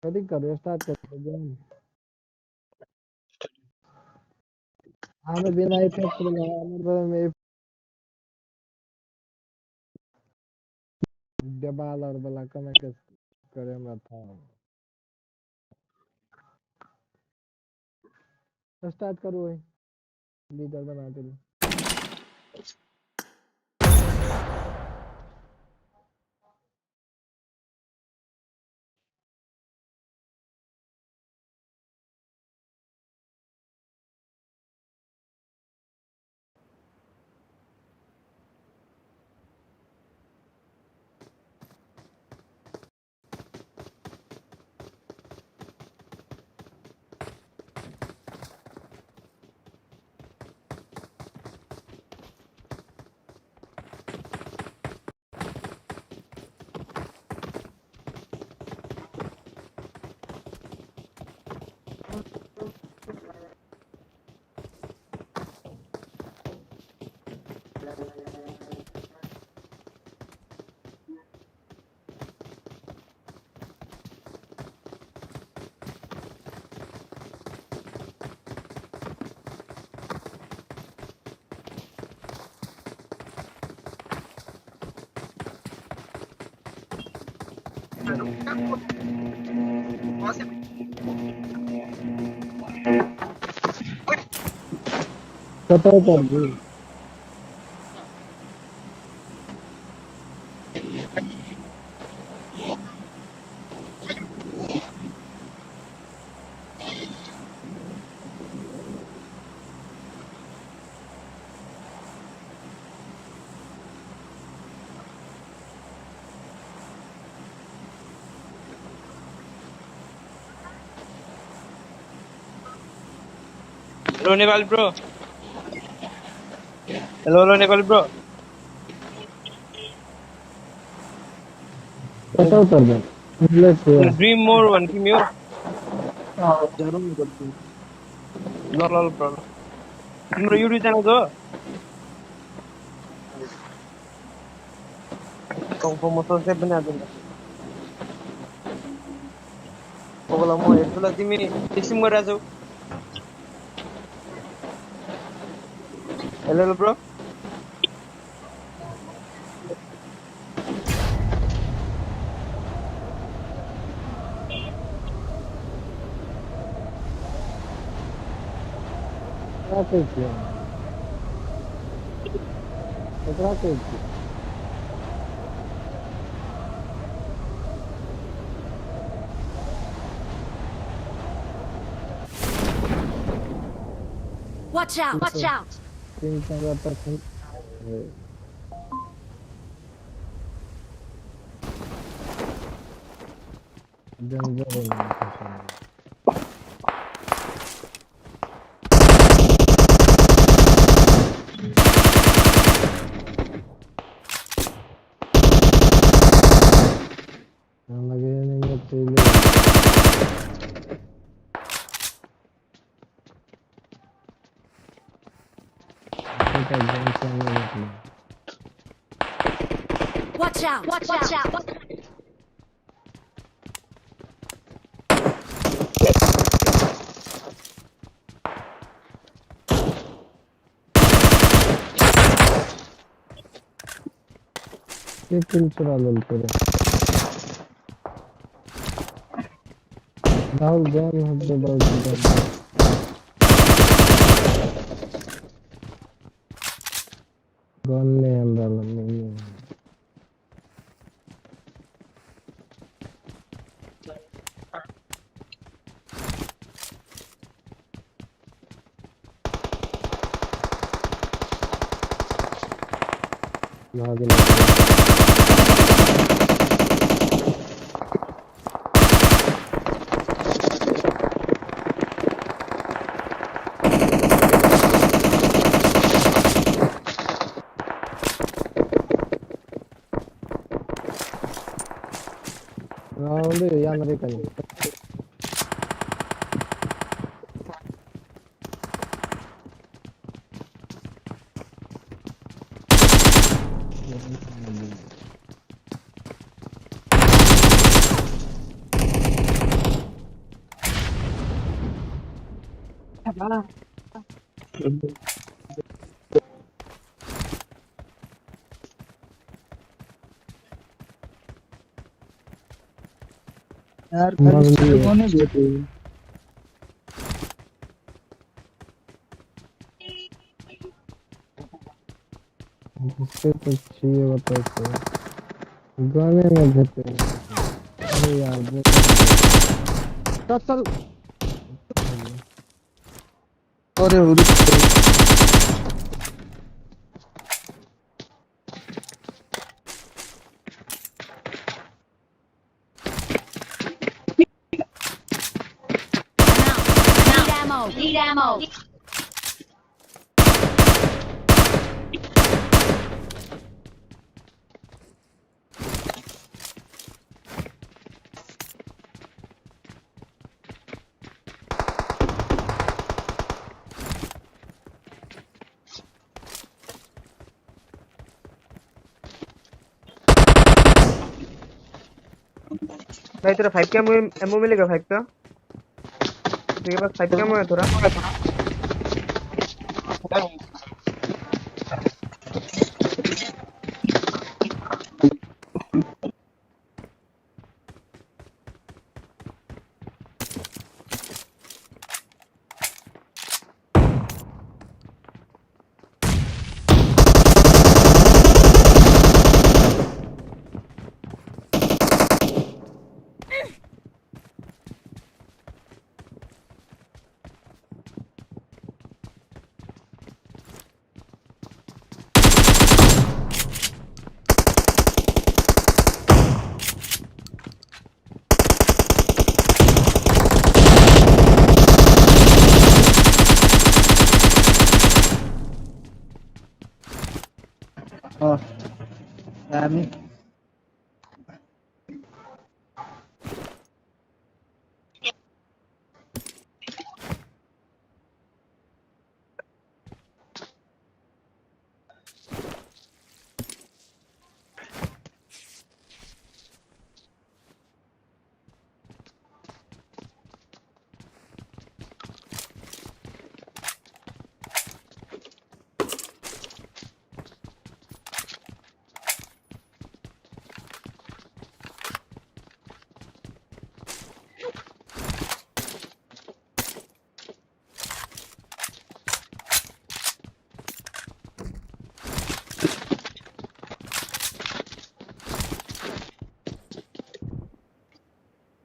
कथी करू स्टार्ट कर गेम। हमें बिना इफेक्ट वाला हमर बगल में देवाल और वाला कमे के करे हमरा था। स्टार्ट करू वही लीडर बना दे। कतऽ पर जी। Hello Nepal bro. Hello hello Nepal bro. कतऽ उतरबै मिलै छियै। ड्रीम मोर वन तिमी हो। ल ल ल ब्रो, तिम्रो युट्युब च्यानल छ? कन्फर्म म सब्सक्राइब पनि हाल्छु। कोही बेला म हेर्छु ल। तिमी स्ट्रिम गरिरहेछौ? Hello hello bro. ककरा कहै छियै? ककरा कहै छियै? Watch out! Watch out! तीन चार तखन डेंजर। लगे नहीं चले। Watch out! Watch out! के किल चुरा लेलकै रे? राहुल गन हट दे। गन नहीं हमरा लग नहीं। भाग राहुल या मेरे कहीं। यार खाली कोने भेटे। जिससे तो चाहिए बताओ तो गाने में भेटे। अरे यार चल चल। अरे Need ammo. भाई तेरा 5 का एमओ मिलेगा? 5 का तेरे पास 5 का एमओ है थोड़ा? दामी।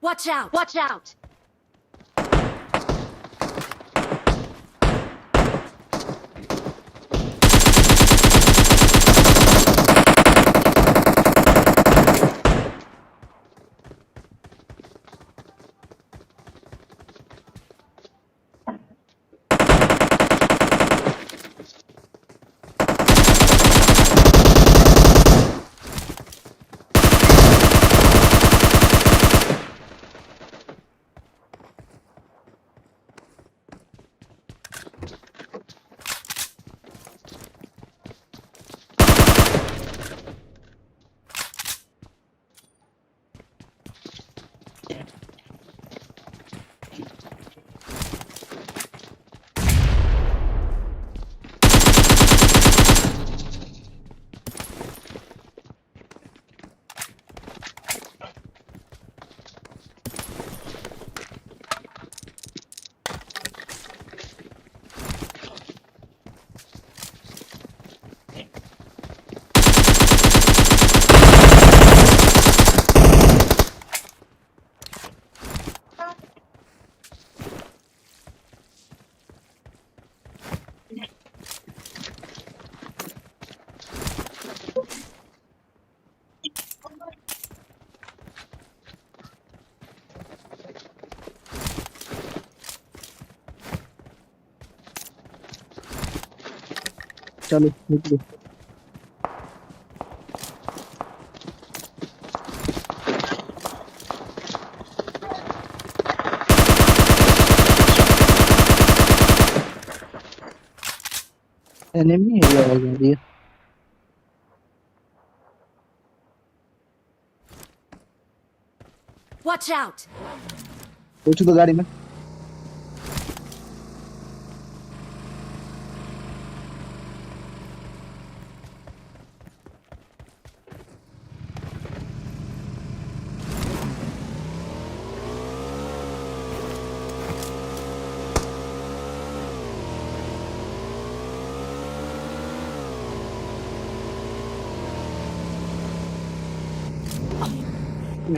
Watch out! Watch out! चलो निकलो। एनिमी है आवाज आ रही है। Watch out! पूछो तो गाड़ी में। ये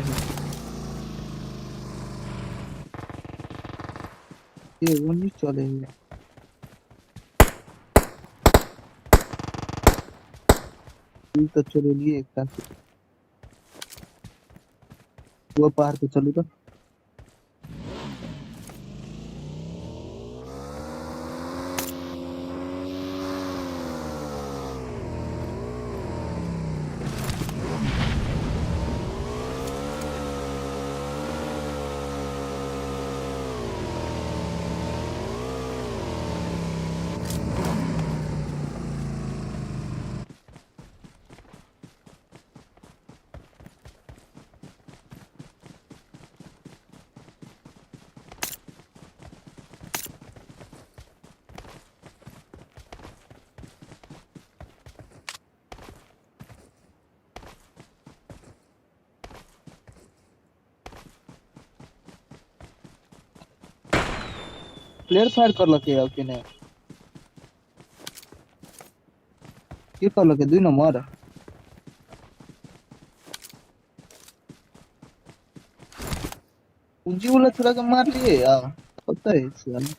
वो नहीं चलेंगे। तो चलो लिए एक वो पार पे चलू तो प्लेयर फायर कर लके अब के ने के कर लके 2 नंबर पूंजी वाला छोरा के मार लिए यार पता है साला।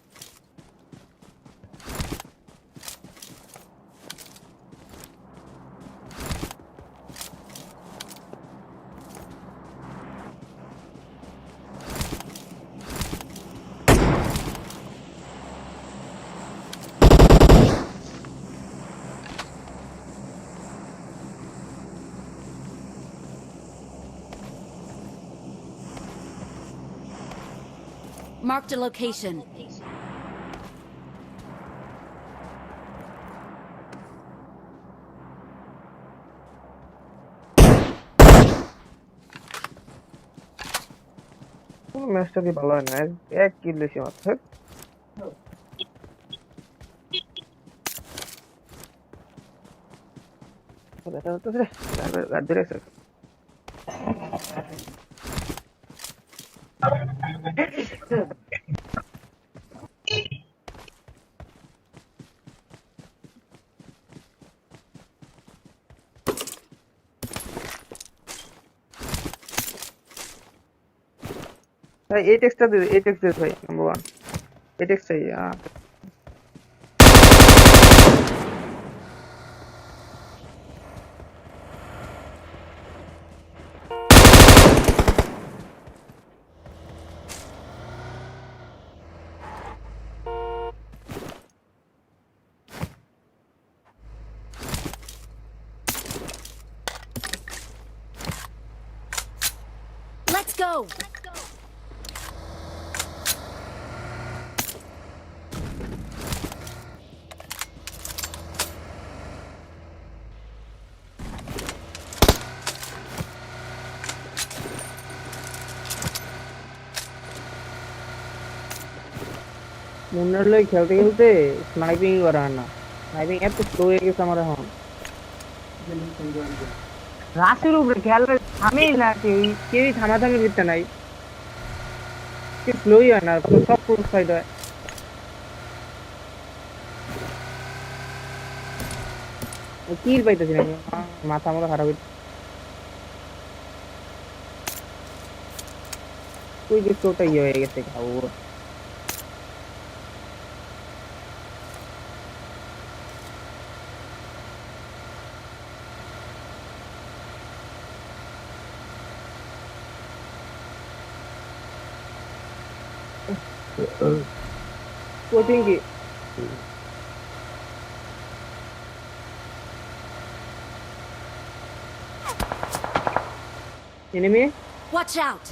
Marked a location. কোনো ম্যাচটা দিয়ে ভালো হয় না, এক কিল বেশি মাত্র। ব্যথা করতেছে রে, গাড় ধরে আছে। ভাই এই টেক্সটটা দে, এই টেক্সট দে ভাই, নাম্বার 1 এই টেক্সট চাই। Let's go. মুন্নার লই খেলতে খেলতে স্নাইপিং করা হয় না, স্নাইপিং এত স্লো হয়ে গেছে আমার এখন। রাশের উপরে খেললে থামেই না, কেউই থামাথামি করতে নাই, কেউ স্লোই হয় না, সব ক্রস ফাইট হয়। কিল পাইতেছি না, মাথা মাথা খারাপ হইতেছে। ওই যে স্লোটা ইয়ে হয়ে গেছে খাবো। কোচিং কি enemy? Watch out.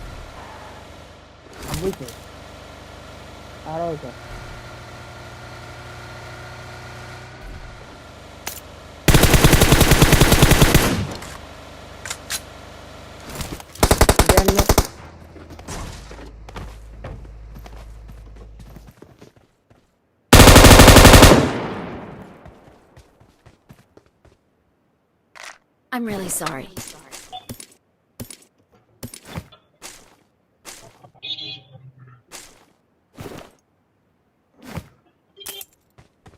বুঝছো আরো আছে। I'm really sorry.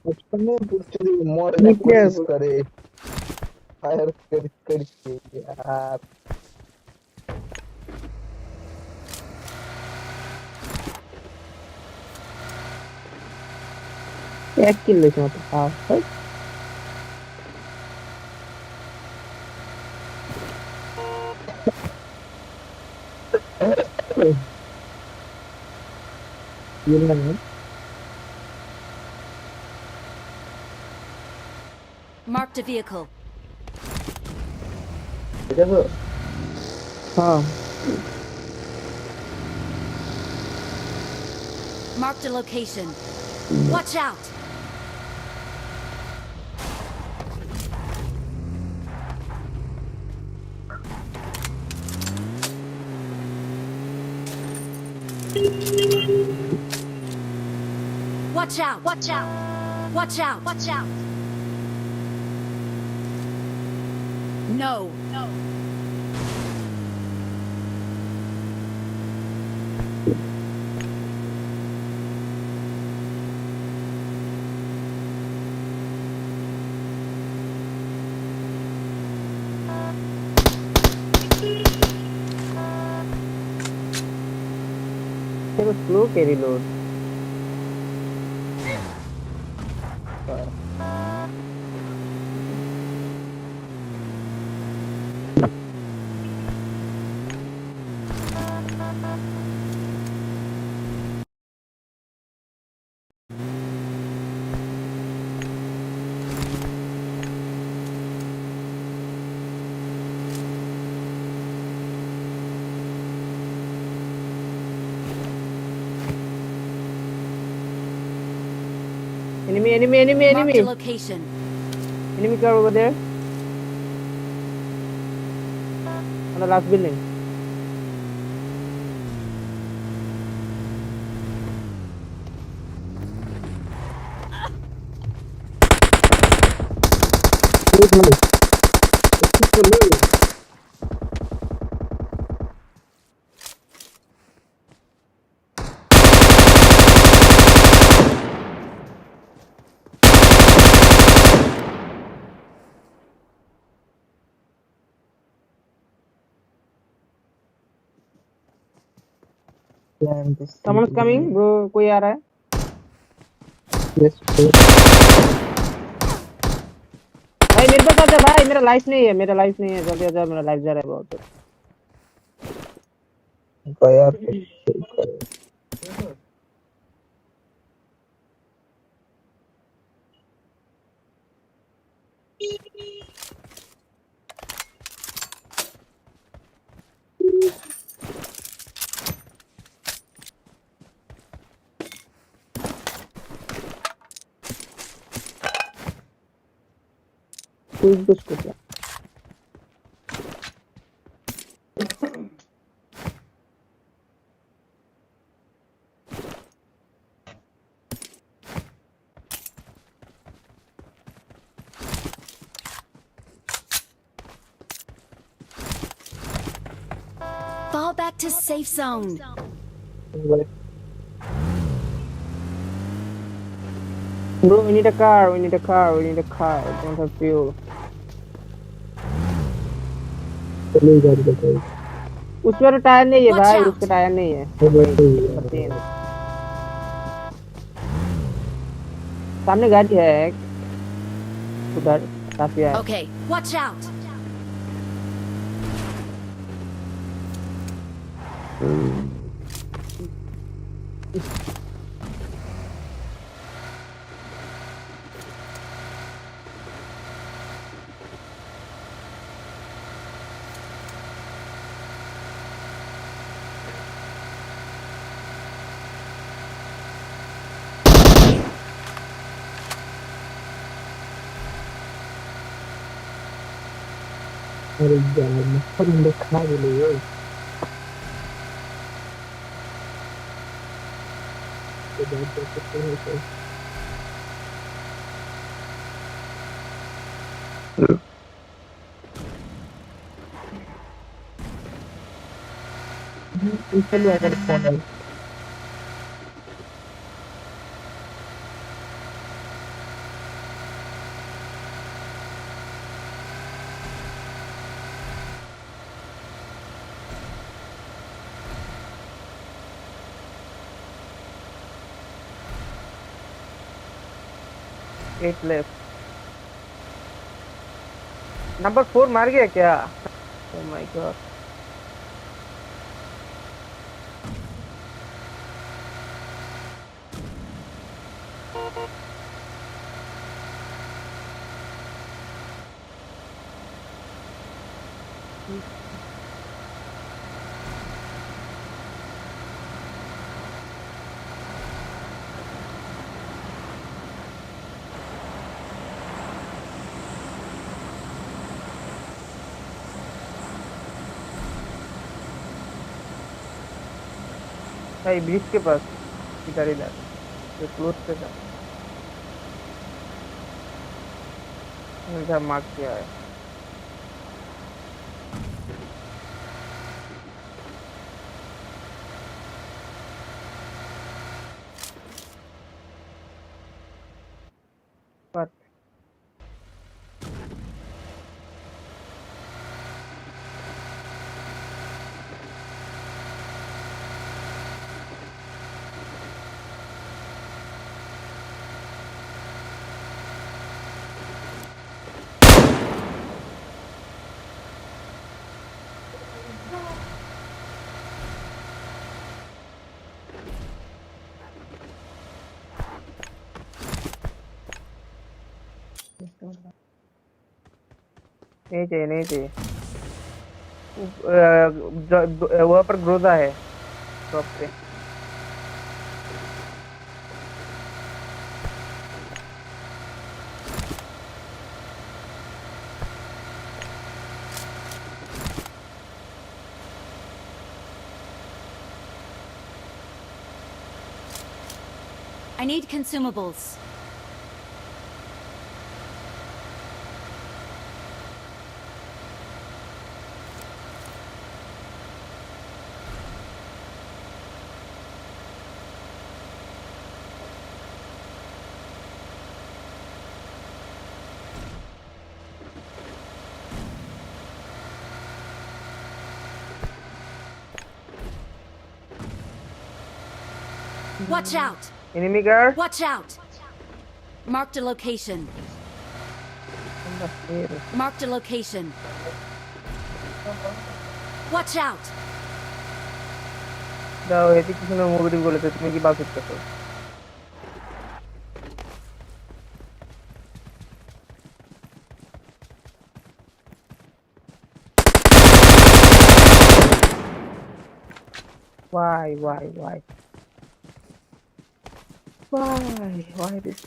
बचपन में पूछते मरने की कोशिश करे, फायर कर करके यार। এক কিল লইছে মাত্র। পাও Marked a vehicle. হ্যাঁ। Marked a location. Watch out! Watch out! Watch out! Watch out! Watch out! No. No. देखो slow carry load. Enemy, enemy, enemy, Marked enemy. a location. Enemy car over there. On the last building. Someone's coming, bro. कोई आ रहा है? Yes. भाई मेरे पास आजा भाई, मेरा लाइफ नहीं है, मेरा लाइफ नहीं है, जल्दी आजा, मेरा लाइफ जा रहा है बहुत। यार कुछ कुछ कुछ। Fall back to safe zone. Bro, we need a car, we need a car, we need a car. We don't have fuel. उस पर टायर नहीं है Watch भाई, out. उसका टायर नहीं है। तीन। सामने गाड़ी है एक, उधर काफी है। Okay, watch out. अरे यार मच्छर मुझे खा गए। चलो। 8 left. Number 4 मार गया क्या? Oh my God. भाई ब्रिज के पास इधर इधर ये क्लोज पे था, इधर मार्क किया है। But नहीं चाहिए, नहीं चाहिए। वहाँ पर ग्रोजा है top pay. I need consumables. Watch out! Enemy car. Watch out! Marked a location. Marked a location. Watch out! দাও এটি কি সুন্দর মুভি বলেছে, তুমি কি বাস করতেছো? Why, why, why? Why? Why this?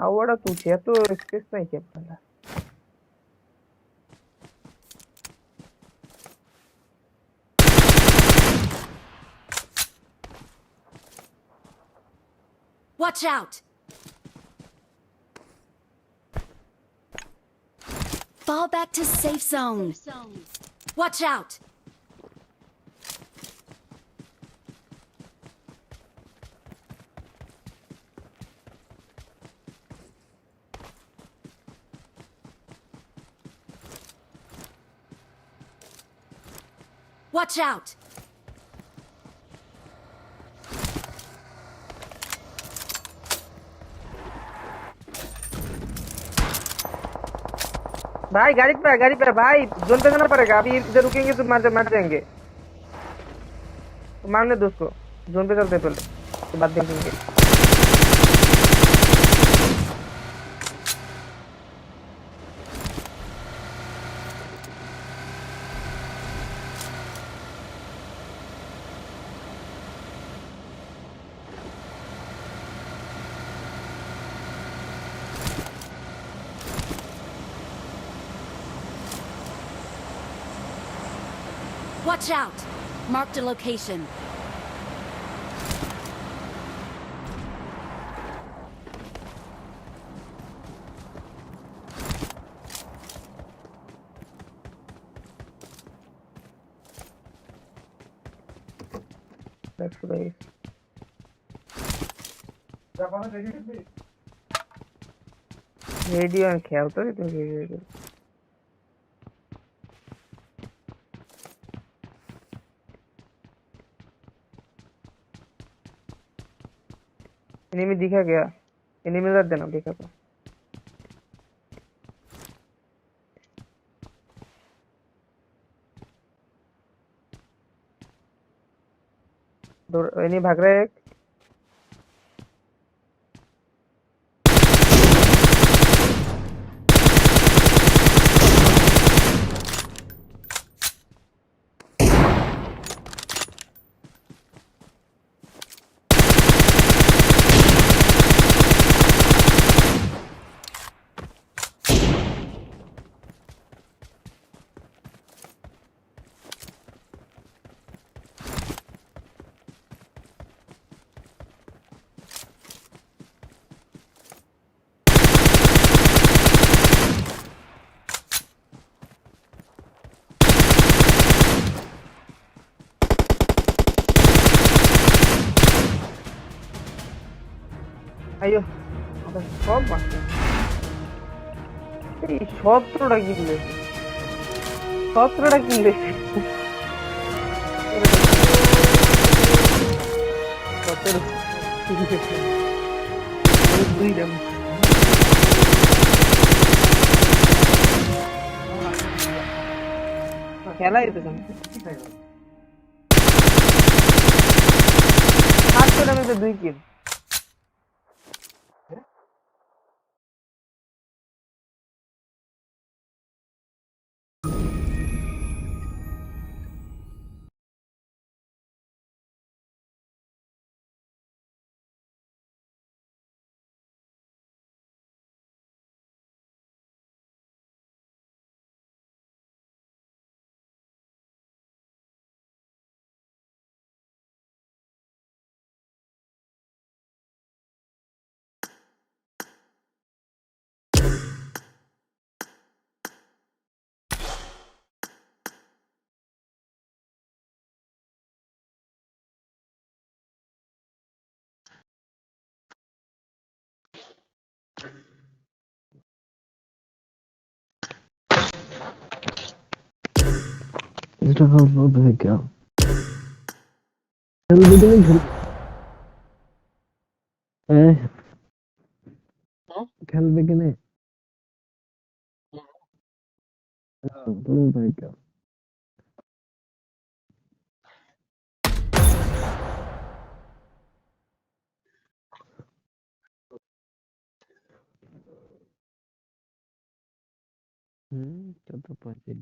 आवडा तुझी तो स्पेस नाही की आपल्याला. Watch out! Fall back to safe zone. Watch out! Watch out! भाई गाड़ी पे, गाड़ी पे भाई, जोन पे जाना पड़ेगा अभी। इधर रुकेंगे तो मार जाएंगे। तो मारने दो उसको, जोन पे चलते पहले, तो बाद देखेंगे। Watch out! Marked a location. Radio আমি খেয়াল করি তুমি রেডিও। एनिमी दिखा गया, एनिमी लड़ देना दिखा तो। एनिमी भाग रहा है एक। আইয়ো সব বাকি, এই 17টা কিনলে, 17টা কিনলে। দুই দাম খেলাই যেতেছে। 700 দামে 2 কিল। খেলবে কিনে? কত পয়সা।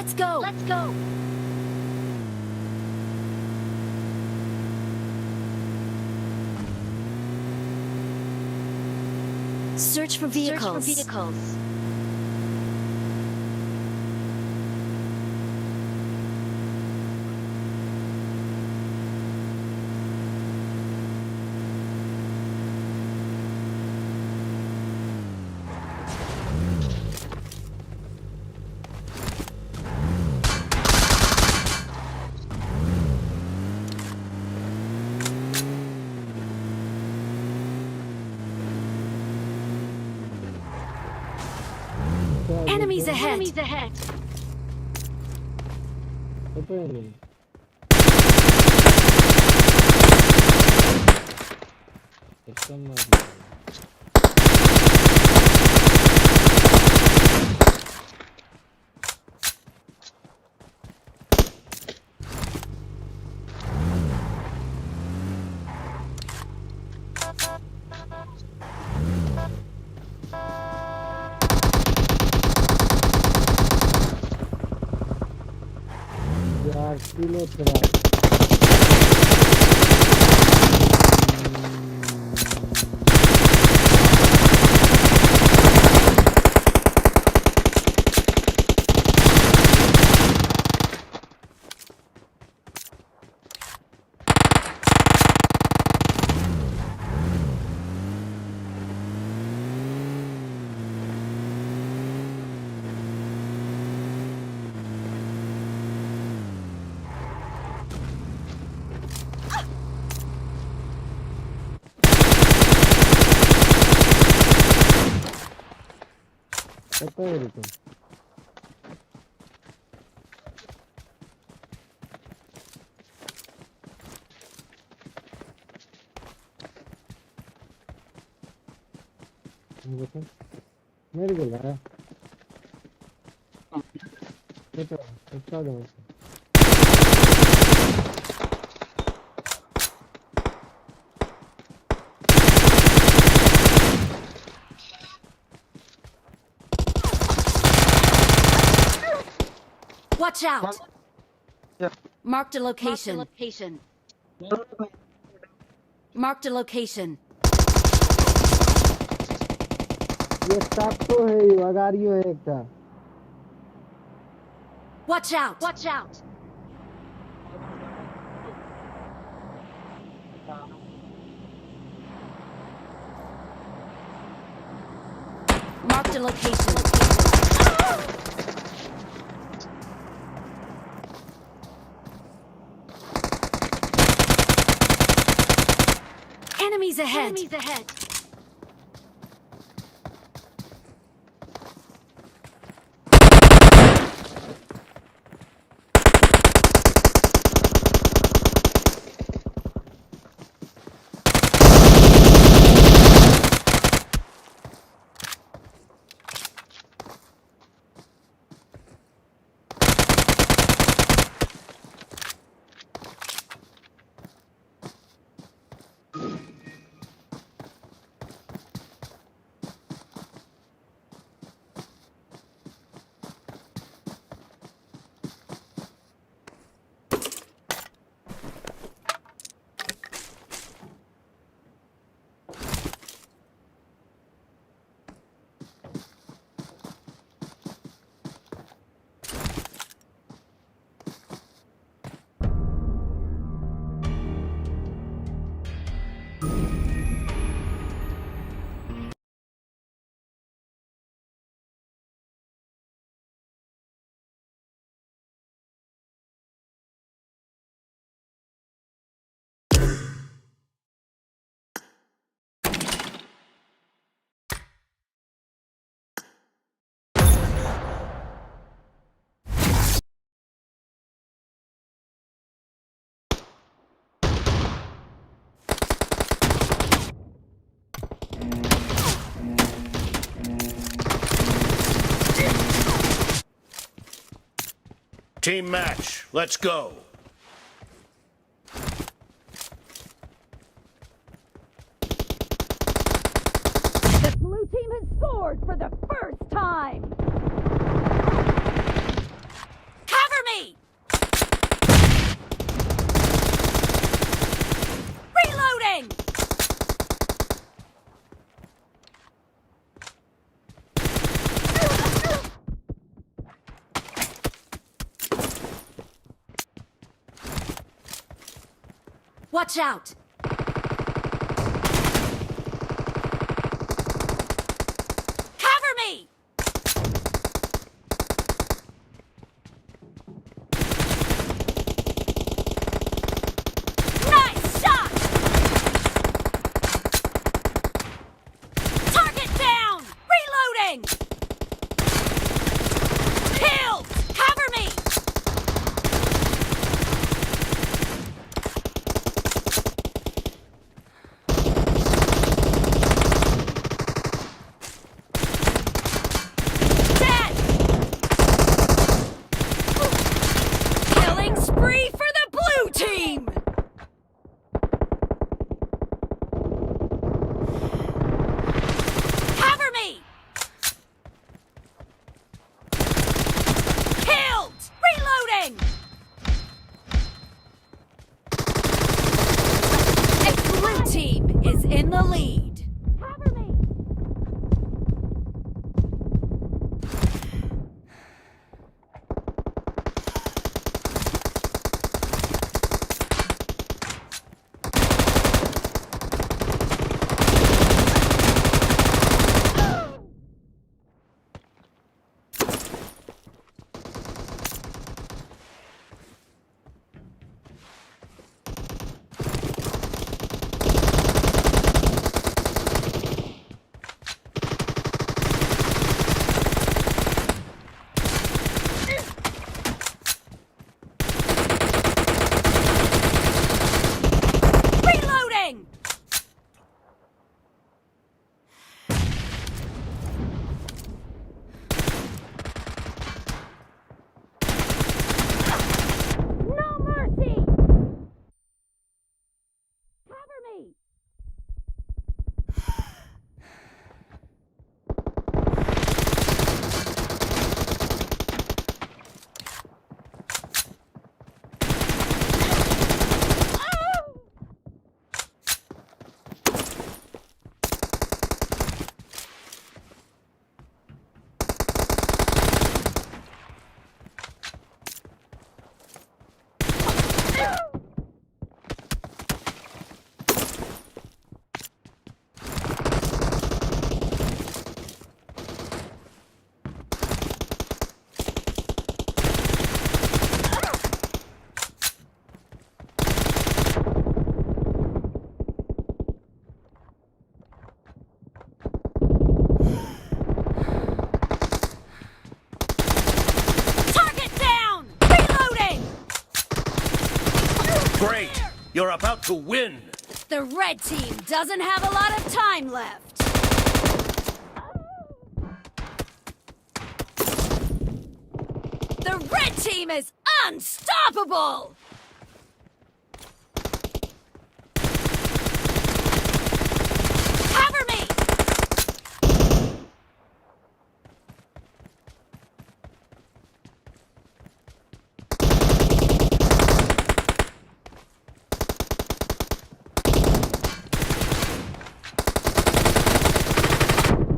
Let's go. Let's go. Search for vehicles. Search for vehicles. Enemies ahead. Enemies ahead. কত enemy? একদম মারলো। यार किलो थोड़ा কত এরকম। মেরে গেল হ্যাঁ। কত কত দাও। Watch out. Yeah. Marked a location. Location. Marked a location. ये स्टाफ तो है ही अगारियो है একটা। Watch out. Watch out. Marked a location. Enemies ahead. Enemies ahead. Team match, let's go. The blue team has scored for the first time. Watch out! Cover me! Nice shot! Target down! Reloading! Killed! Cover me! Dead! Killing spree for the blue team! Cover me! Killed! Reloading! A blue team is in the lead. Cover me! Reloading! No mercy! Cover me! Target down! Reloading! Great! You're about to win! The red team doesn't have a lot of time left. The red team is unstoppable! Cover me!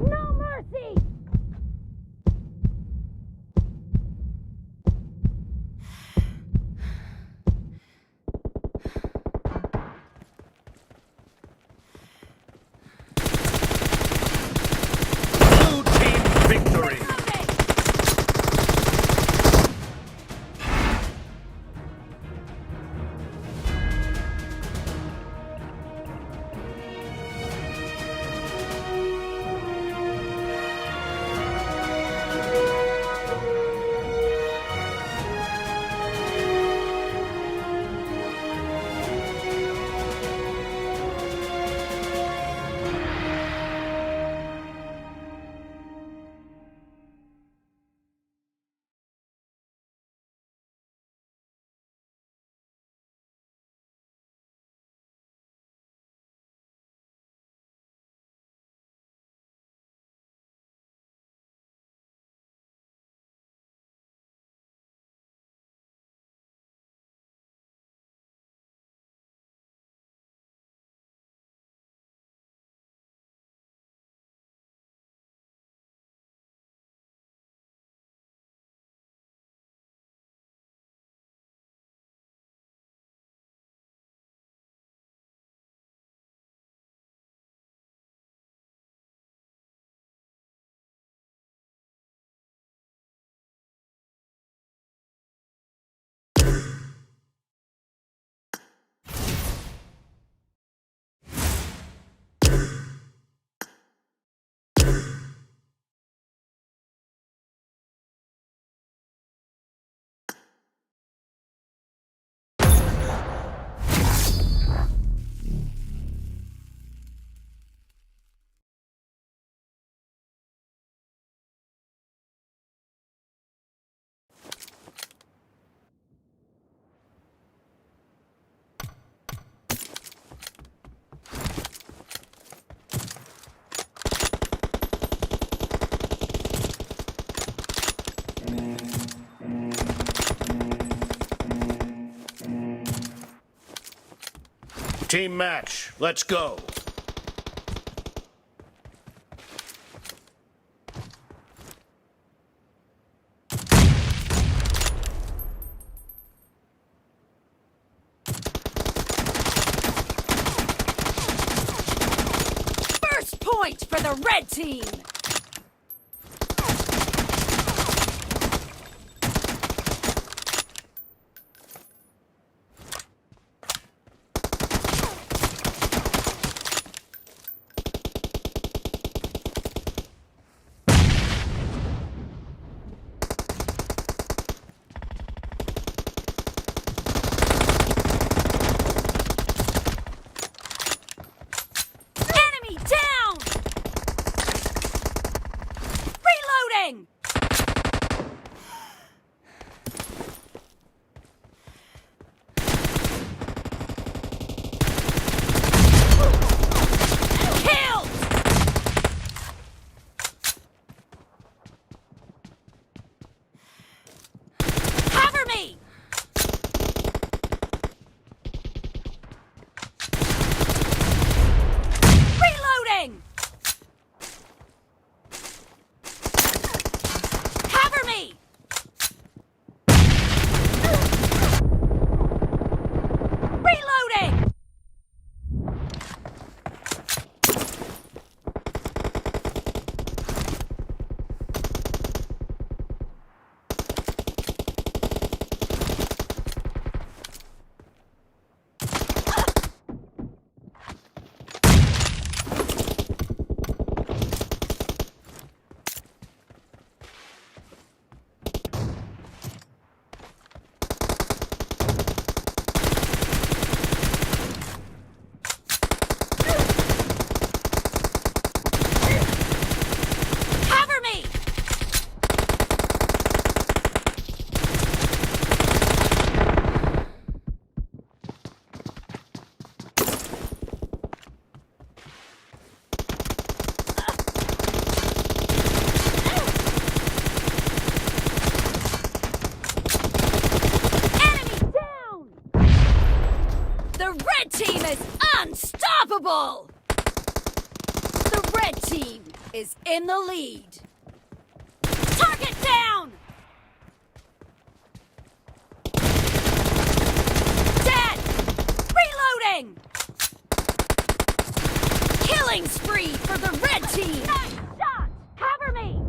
No mercy! Team match, let's go. First point for the red team! Enemy down! Reloading! Killed! Cover me! Reloading! Cover me! Reloading! Cover me! Enemy down! The red team is unstoppable! The red team is in the lead. Target down! Dead! Reloading! Killing spree for the red team! Nice shot! Cover me!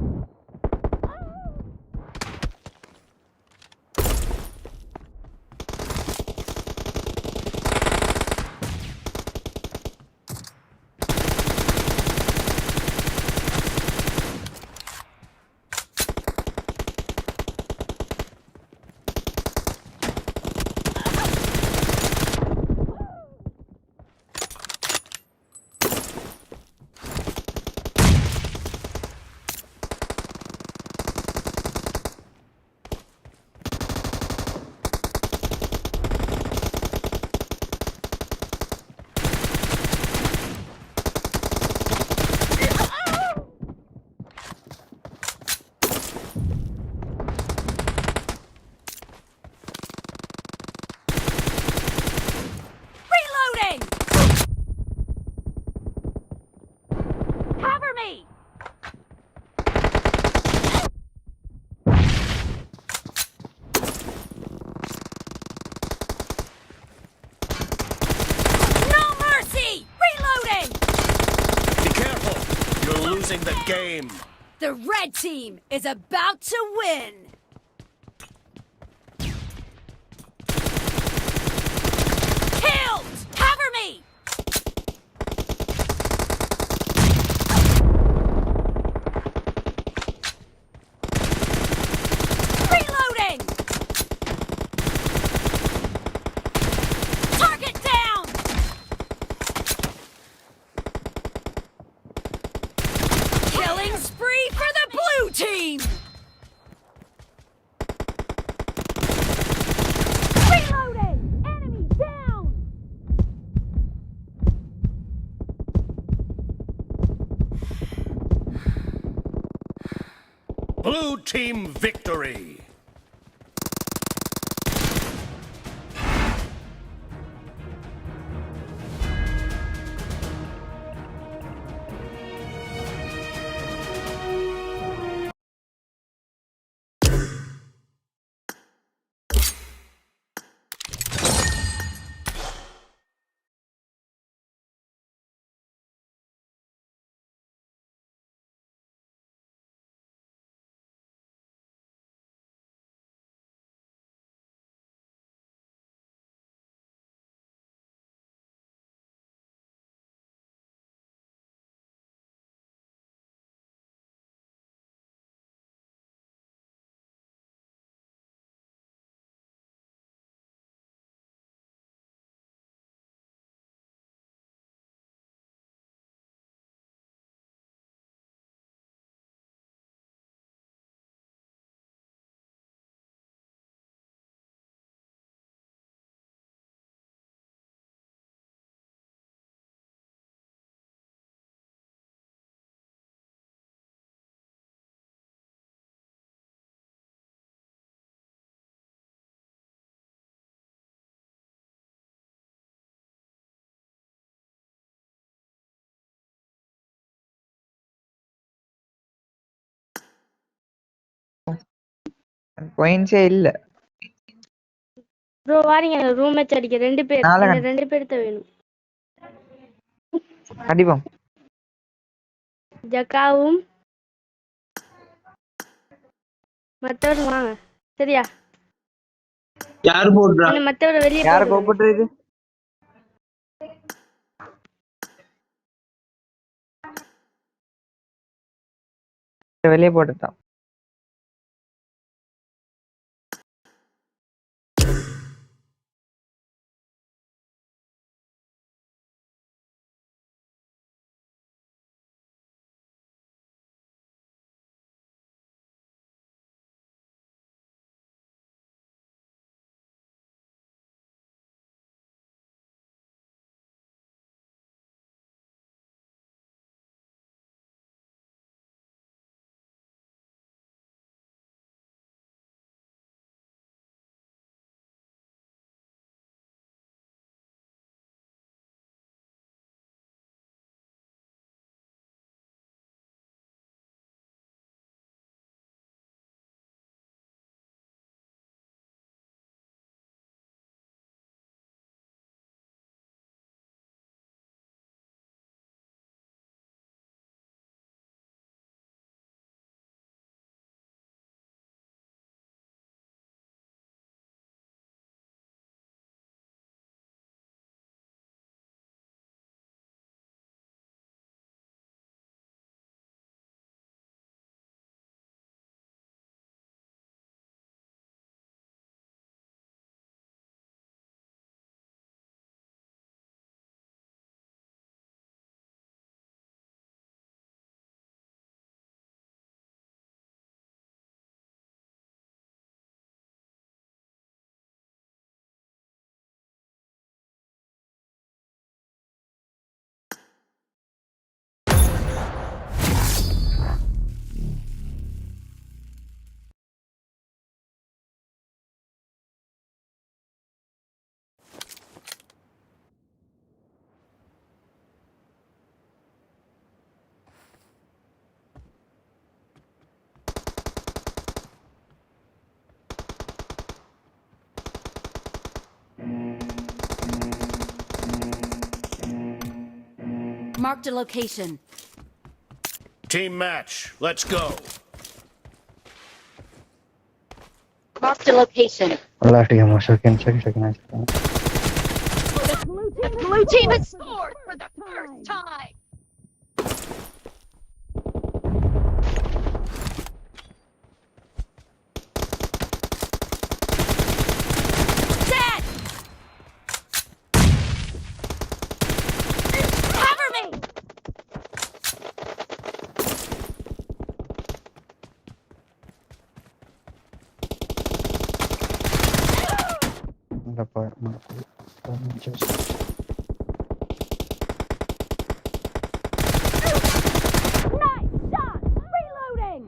Reloading! Cover me! No mercy! Reloading! Be careful. You're losing the game. The red team is about to win! Killed! Cover me! Reloading! Target down! Killing spree for the blue team! பாயிண்ட்ஸே இல்ல. Bro வாரீங்க room match அடிக்க ரெண்டு பேர். நாலு இந்த ரெண்டு பேர்த்த வேணும். அடிப்போம். ஜக்காவும் மத்தவரும் வாங்க, சரியா? யாரு போடுறா? என்ன மத்தவரை வெளியே யார போடுங்க. கூப்பிட்டுருக்கு? வெளியே போட்டுட்டான். Marked a location. Team match. Let's go. Marked a location. Allah ठीक है second second second. The blue team has scored for the first time. Dead! Cover me! Nice shot! Reloading!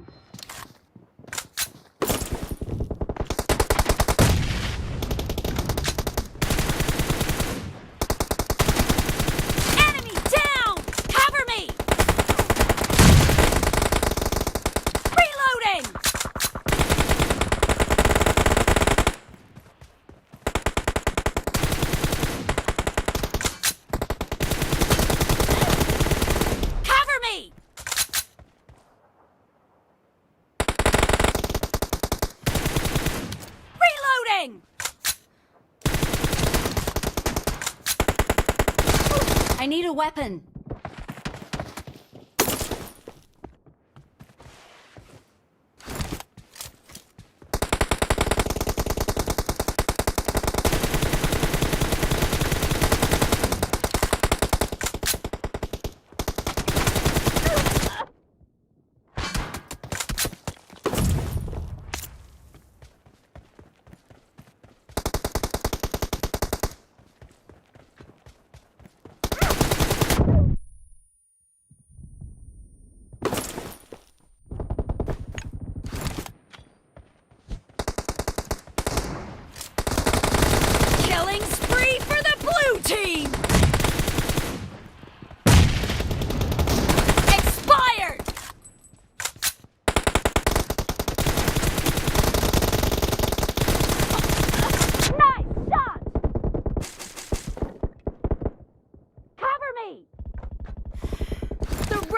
Enemy down! Cover me! Reloading! Cover me! Reloading! I need a weapon.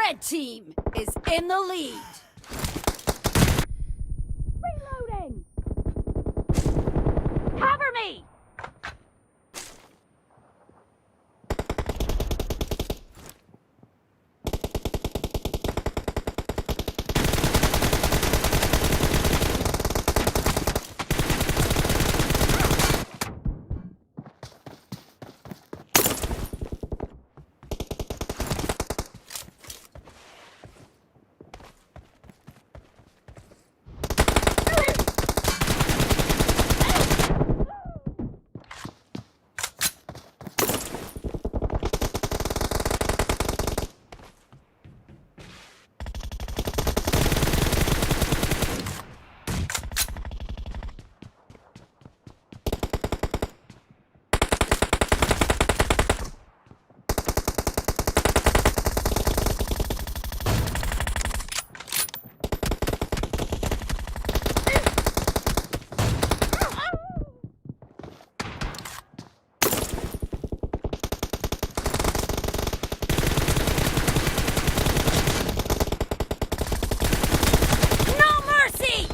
red team is in the lead. Reloading! Cover me! No mercy!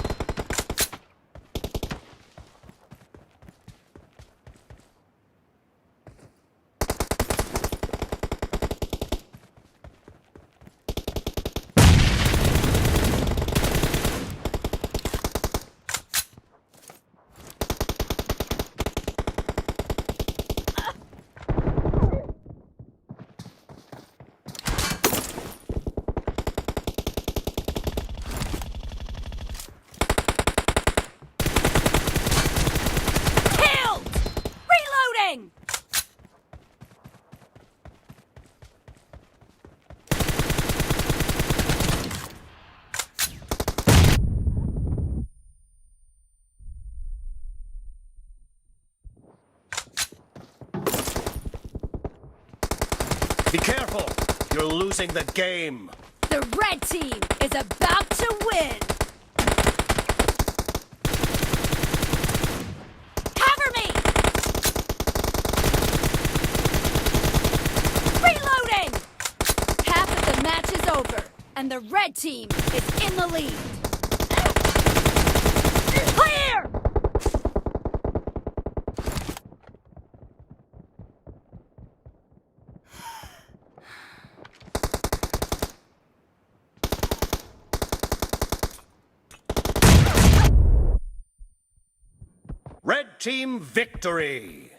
Killed! Reloading! Be careful. You're losing the game. The red team is about to win! Cover me! Reloading! Half of the match is over, and the red team is in the lead. Clear! Red team victory.